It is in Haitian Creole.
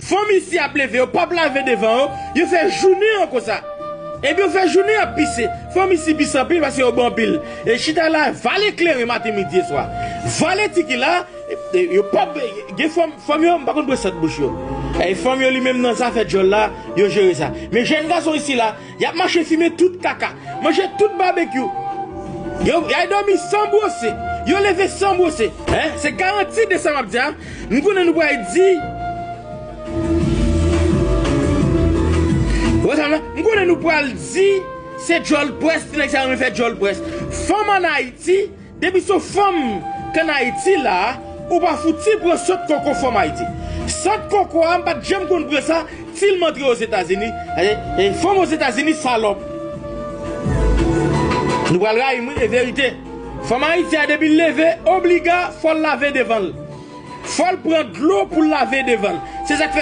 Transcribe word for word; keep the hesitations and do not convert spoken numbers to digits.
Fanm isi ap leve, yo p ap lave devan yo, yo fè jounen an konsa. Epi yo fè jounen ap pise. Fanm isi pise anpil paske yo bon anpil. E chita la, vale kleren maten, midi e swa. Vale tiki la, e, e, yo p ap, gen fanm, fanm yo, m pa konn pran sant bouch yo. E fanm yo li menm nan zafè djòl la, yo jere sa. Men jèn gason isi la, y ap mache fimen tout kaka, manje tout babekyou. Yo, y al dòmi san bwose. Yo leve san bwose. Hein? Se garanti de sa m ap di a. M konnen nou pral di. Ou wè sa m la? M konnen nou pral di se djòl pwès, ti nèg sa renmen fè djòl pwès. Fanm ann Ayiti, depi se yon fanm k ann Ayiti la, ou pa fouti pran sant koko fanm Ayiti. Sant koko a, m pa t janm konn pran sa, til m antre Ozetazini. E, e, fanm Ozetazini, salòp. Nou pral rayi m, wi, e verite. Fanm Ayiti a, depi l leve, obliga, fò l lave devan l. Fò l pran dlo pou l lave devan l. Se sa k fè